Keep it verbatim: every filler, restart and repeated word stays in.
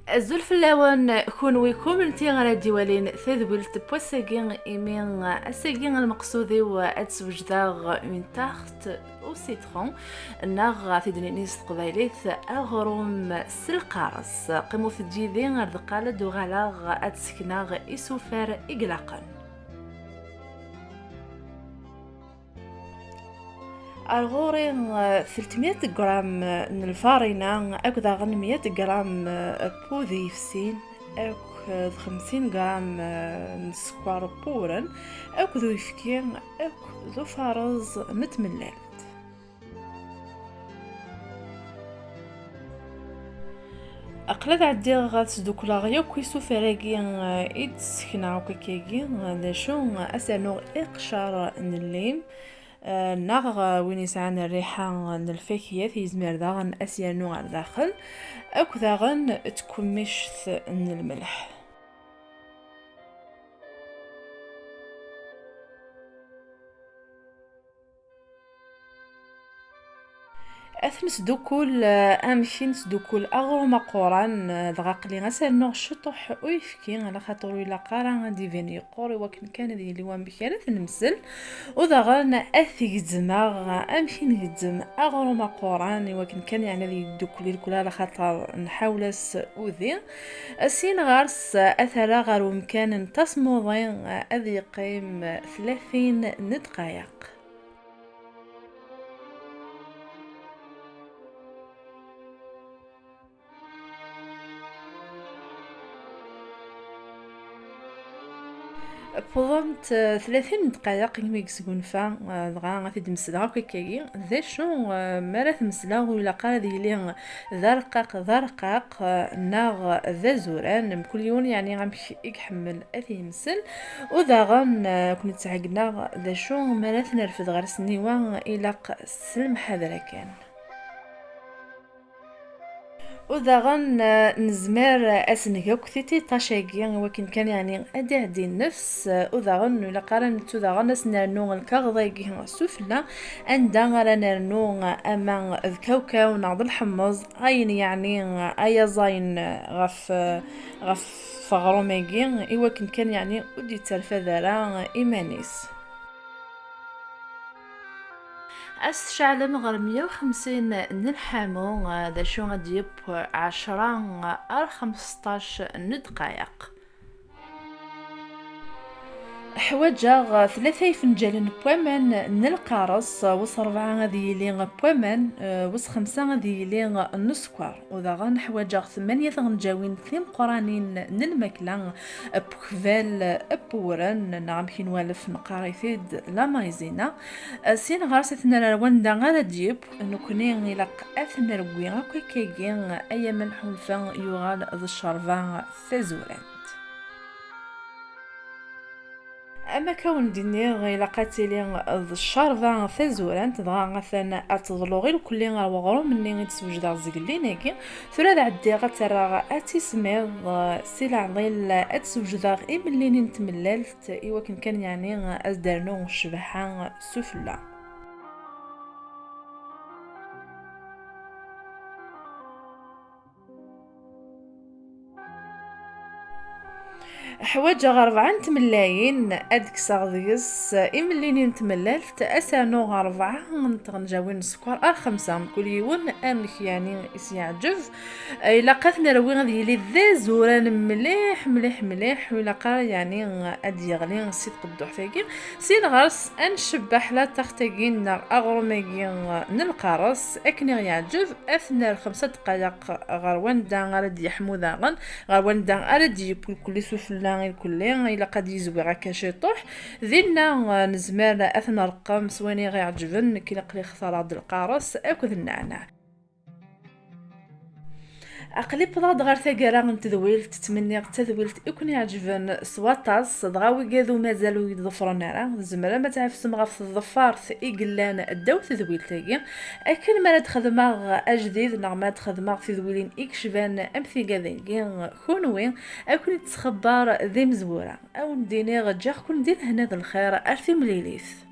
Azul fell-awen, kunwi kunemti ara d-iwalin tadwilt n wass-agi, imi ass-agi lmeqsud-iw ad d-swejdeɣ une tarte au citron, neɣ ad t-id-nini s teqbaylit aɣrum s lqares. Qqimet yid-i ar deqqal ad d-uɣaleɣ ad d-sekneɣ isufar i ilaqen. Ar ɣur-i, eh, telt mya gram n lfarina akked daɣen mya gram, eh, n wudi yefsin, akked xemsin gram, eh, n sskeṛ n wewren, akked uyefki, akked ufareẓ n tmellalt. Aql-i ad ɛeddiɣ ad sdukleɣ yakk isufar-agi, eh, i d-ssekneɣ akk akkagi, eh, d acu, eh, ad s-rnuɣ iqcer n llim, eh, neɣ, eh, win yesɛan rriḥa n lfakya, yezmer daɣen ad s-yernu ɣer daxel, akk daɣen tkemmict n lmelḥ. Ad t-nesdukkul, eh, amek i nesdukkul aɣrum aquran, eh, dɣa aql-i ad s-rnuɣ ciṭuḥ uyefki, ala xaṭer ur ilaq ara ad d-iban yeqqur, i wakken kan ad yili wamek ara t-nemsel. U daɣen ad t-gezzmeɣ, amek i ngezzem aɣrum aquran, i wakken kan, yeɛni, ad yeddukkul irkul, ala xaṭer nḥawel-as udi. Syin ɣer-s ad t-rreɣ ɣer umkan n tasmuḍi, ad yeqqim tlatin n ddqayeq. Wwḍent, eh, tlatin n ddqayeq imi i yesgunfa, eh, dɣa ad t-id-mesleɣ akk akkagi. D acu, eh, mi ara t-mesleɣ, ur ilaq ara ad yili d arqaq, d arqaq, eh, neɣ d azuran, mkul yiwen, yeɛni, amek i iḥemmel ad t-yemsel. U daɣen, eh, ad ken-id-sɛeggneɣ d acu mi ara t-nerfed ɣer sniwa, ilaq s lemḥadra kan. U daɣen, eh, nezmer ad s-neg akk titiṭac-agi, i wakken kan, yeɛni, ad d-iɛeddi nnefs, eh, u daɣen ur ilaq ara nettu daɣen ad s-nernu lkaɣeḍ-agi sufella, anda ara nernu ama d kawkaw neɣ d lḥemmeẓ, ayen, yeɛni, ay aẓayen ɣef, ɣef uɣrum-agi, i wakken kan, yeɛni, ur d-yetterfad ara iman-is. Ad s-tceɛlem ɣer meyya u xemsin n lḥamu, d acu ad d-yeww ɛecra ar xemseṭṭac n ddqayeq. Ḥwaǧeɣ tlata ifenǧalen n waman n lqares, wis rebɛa ad yili n waman, wis xemsa ad yili n sskeṛ, u daɣen ḥwaǧeɣ tmanya tɣenǧawin timeqqranin n lmakla, n ukbal n wewren, neɣ amek i nwalef neqqar-it-id la maïzena. Syin ɣer-s ad t-nerr ar wanda ara d-yeww, nekkni ilaq ad t-nerwi akk akkagi, ay aman ḥulfa yuɣal d ccerba tazurant. Am akka wen-d-nniɣ, ilaq ad tili d ccerba tazurant, dɣa atan ad teḍlu irkelli ɣer weɣrum-nni i d-swejdeɣ zgelli-nagi. Tura ad ɛeddiɣ ad tt-rreɣ ad tismiḍ, si leɛḍil ad d-swejdeɣ imellinen n tmellalt, i wakken kan, yeɛni, ad s-d-rnuɣ ccbaḥa sufella. Ḥwaǧeɣ rebɛa n tmellayin, ad kkseɣ deg-s imellinen n tmellalt, ad s-rnuɣ rebɛa n tɣenǧawin n sskeṛ ar xemsa, mkul yiwen amek, yeɛni, i s-yeɛǧeb. Ilaq ad t-nerwi ad yili d azuran mliḥ, mliḥ, mliḥ, ur ilaq ara, yeɛni, ad d-yeɣli si tqedduḥt-agi. Syin ɣer-s ad ncebbeḥ la tarte-agi neɣ aɣrum-agi n lqares akken i ɣ-yeɛǧeb, ad t-nerr xemsa ddqayeq ɣer wanda ara d-yeḥmu daɣen, ɣer wanda ara d-yeww irkelli sufella irkelli, ilaq ad yezwiɣ akka ciṭuḥ. Dinna, eh, nezmer ad t-nerqem s wayen i ɣ-iɛeǧben, nekk ilaq li xtareɣ-d lqares akked nneɛneɛ. Aql-i wwḍeɣ-d ɣer taggara n tedwilt, ttmenniɣ d tadwilt i ken-iɛeǧben s waṭas, dɣa wigad ur mazal ur yi-d-ḍefren ara, tzemrem ad tɛefsem ɣef tḍeffart i yellan ddaw tedwilt-agi, akken mi ara d-xedmeɣ ajdid neɣ mi ara d-xedmeɣ tidwilin i yecban am tigad-agi, kunwi ad ken-id-ttxebbar d imezwura. Ad wen-d-iniɣ ǧǧiɣ-ken di lehna d lxir ar timlilit.